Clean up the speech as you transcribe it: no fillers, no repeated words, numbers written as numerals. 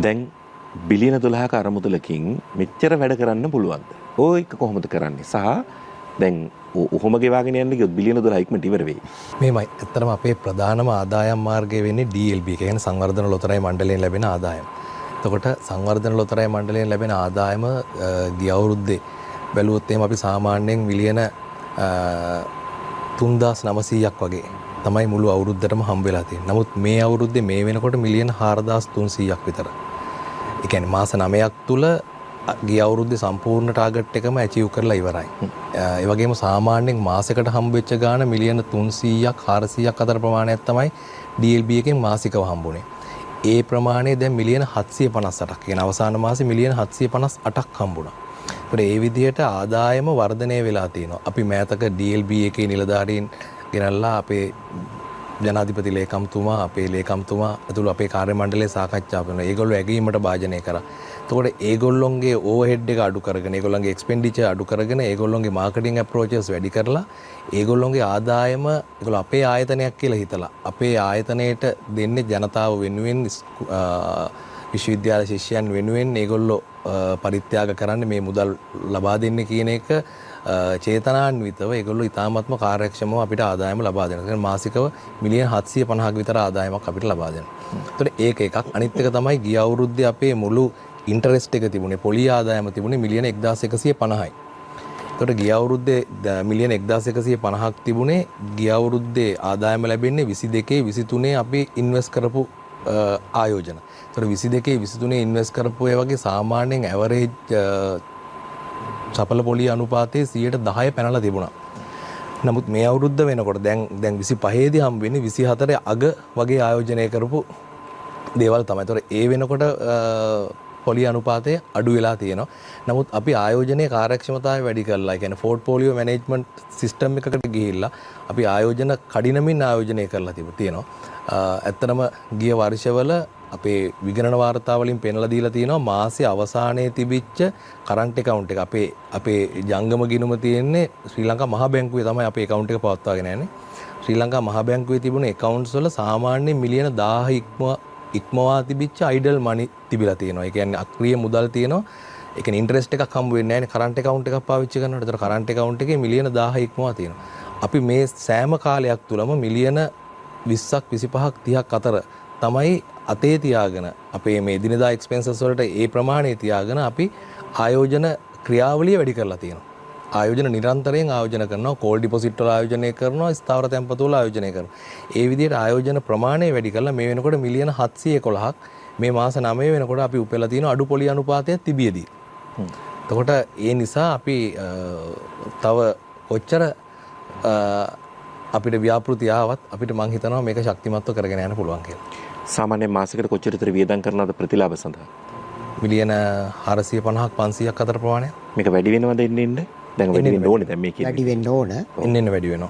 දැන් බිලියන 12ක අරමුදලකින් මෙච්චර වැඩ කරන්න පුළුවන්ද? ඔය එක කොහොමද කරන්නේ? සහ දැන් ඔහොම ගෙවාගෙන යන්න ගියොත් බිලියන 12 ඉක්මනට ඉවර වෙයි. මෙහෙමයි. ඇත්තටම අපේ ප්‍රධානම ආදායම් මාර්ගය වෙන්නේ DLB එක. කියන්නේ සංවර්ධන ලොතරැයි මණ්ඩලයෙන් ලැබෙන ආදායම. එතකොට සංවර්ධන ලොතරැයි මණ්ඩලයෙන් ලැබෙන ආදායම ගිය අවුරුද්දේ බැලුවොත් එහෙම අපි සාමාන්‍යයෙන් මිලියන 3900ක් වගේ තමයි මුළු අවුරුද්දටම හම්බ වෙලා තියෙන්නේ. නමුත් මේ අවුරුද්දේ මේ වෙනකොට මිලියන 4300ක් විතර. ඒ කියන්නේ මාස 9ක් තුල ගිය අවුරුද්දේ සම්පූර්ණ ටාගට් එකම ඇචීව් කරලා ඉවරයි. ඒ වගේම සාමාන්‍යයෙන් මාසෙකට හම්බ වෙච්ච ගාණ මිලියන 300ක් 400ක් අතර ප්‍රමාණයක් තමයි DLB එකෙන් මාසිකව හම්බුනේ. ඒ ප්‍රමාණය දැන් මිලියන 758ක්. ඒ කියන්නේ අවසාන මාසේ මිලියන 758ක් හම්බුණා. ඒතර ඒ විදිහට ආදායම වර්ධනය වෙලා තියෙනවා. අපි මෑතක DLB එකේ නිලධාරීන් ගෙනල්ලා අපේ ජනාධිපති ලේකම්තුමා, අපේ ලේකම්තුමා ඇතුළු අපේ කාර්ය මණ්ඩලය සාකච්ඡා කරනවා. ඒගොල්ලෝ ඇගීමට භාජනය කරා. එතකොට ඒගොල්ලොන්ගේ ඕවර්හෙඩ් එක අඩු කරගෙන, ඒගොල්ලන්ගේ එක්ස්පෙන්ඩිචර් අඩු කරගෙන, ඒගොල්ලොන්ගේ මාකටිං ඇප්‍රෝචස් වැඩි කරලා, ඒගොල්ලොන්ගේ ආදායම ඒගොල්ලෝ අපේ ආයතනයක් කියලා හිතලා අපේ ආයතනයට දෙන්නේ ජනතාව වෙනුවෙන්, විශ්වවිද්‍යාල ශිෂ්‍යයන් වෙනුවෙන් ඒගොල්ලෝ පරිත්‍යාග කරන්නේ මේ මුදල් ලබා දෙන්නේ කියන එක චේතනාන්විතව ඒගොල්ලෝ ඉතාමත්ම කාර්යක්ෂමව අපිට ආදායම ලබා දෙනවා. ඒ කියන්නේ මාසිකව මිලියන 750ක විතර ආදායමක් අපිට ලබා දෙනවා. එතකොට ඒක එකක්. අනිත් එක තමයි ගිය අවුරුද්දේ අපේ මුළු ඉන්ටරෙස්ට් එක තිබුණේ, පොලි ආදායම තිබුණේ මිලියන 1150යි. එතකොට ගිය අවුරුද්දේ මිලියන 1150ක් තිබුණේ. ගිය අවුරුද්දේ ආදායම ලැබෙන්නේ 22 23 අපි ඉන්වෙස්ට් කරපු ආයෝජන. එතකොට 22 23 ඉන්වෙස්ට් කරපු ඒ වගේ සාමාන්‍යයෙන් ඇවරේජ් සඵල පොලි අනුපාතයේ 10% පැනලා තිබුණා. නමුත් මේ අවුරුද්ද වෙනකොට දැන් 25 දී හම්බ වෙන්නේ 24 අග වගේ ආයෝජනය කරපු දේවල් තමයි. ඒතකොට ඒ වෙනකොට පොලි අනුපාතය අඩු වෙලා තියෙනවා. නමුත් අපි ආයෝජනයේ කාර්යක්ෂමතාවය වැඩි කරලා, ඒ කියන්නේ පෝට්ෆෝලියෝ මැනේජ්මන්ට් සිස්ටම් එකකට ගිහිල්ලා අපි ආයෝජන කඩිනමින් ආයෝජනය කරලා තියෙනවා. ඇත්තටම ගිය වර්ෂවල අපේ විගණන වාර්තා වලින් පෙන්ලා දීලා තියෙනවා මාසයේ අවසානයේ තිබිච්ච කරන්ට් ඇකවුන්ට් එක. අපේ අපේ ජංගම ගිණුම තියෙන්නේ ශ්‍රී ලංකා මහ බැංකුවේ තමයි අපේ ඇකවුන්ට් එක පවත්වාගෙන යන්නේ. ශ්‍රී ලංකා මහ බැංකුවේ තිබුණ ඇකවුන්ට්ස් වල සාමාන්‍ය මිලියන 1000 ඉක්මවා තිබිච්ච අයිඩල් මනි තිබිලා තියෙනවා. ඒ කියන්නේ අක්‍රිය මුදල් තියෙනවා. ඒ කියන්නේ ඉන්ටරෙස්ට් එකක් හම්බ වෙන්නේ නැහැ නේ කරන්ට් ඇකවුන්ට් එකක් පාවිච්චි කරනකොට. ඒතර කරන්ට් ඇකවුන්ට් එකේ මිලියන 1000 ඉක්මවා තියෙනවා. අපි මේ සෑම කාලයක් තුලම මිලියන 20ක් 25ක් 30ක් අතර තමයි අතේ තියාගෙන අපේ මේ එදිනෙදා එක්ස්පෙන්සස් වලට ඒ ප්‍රමාණය තියාගෙන අපි ආයෝජන ක්‍රියාවලිය වැඩි කරලා තියෙනවා. ආයෝජන නිරන්තරයෙන් ආයෝජන කරනවා, කෝල් ඩිපොසිට් වල ආයෝජනය කරනවා, ස්ථාවර තැන්පතු වල ආයෝජනය කරනවා. ඒ විදිහට ආයෝජන ප්‍රමාණය වැඩි කරලා මේ වෙනකොට මිලියන 711ක් මේ මාස 9 වෙනකොට අපි උපයලා තියෙන අඩු පොලි අනුපාතයක් තිබියදී. එතකොට ඒ නිසා අපි තව කොච්චර අපිට ව්‍යාපෘති ආවත් අපිට මං හිතනවා මේක ශක්තිමත්ව කරගෙන යන්න පුළුවන් කියලා. සාමාන්‍යයෙන් මාසෙකට කොච්චර විතර වියදම් කරනවද ප්‍රතිලාභ සඳහා? මිලියන 450ක් 500ක් අතර ප්‍රමාණයක්. මේක වැඩි වෙනවද එන්න එන්න? දැන් වැඩි වෙන්න ඕනේ. දැන් මේකේ වැඩි වෙන්න ඕන. එන්න එන්න වැඩි වෙනවා.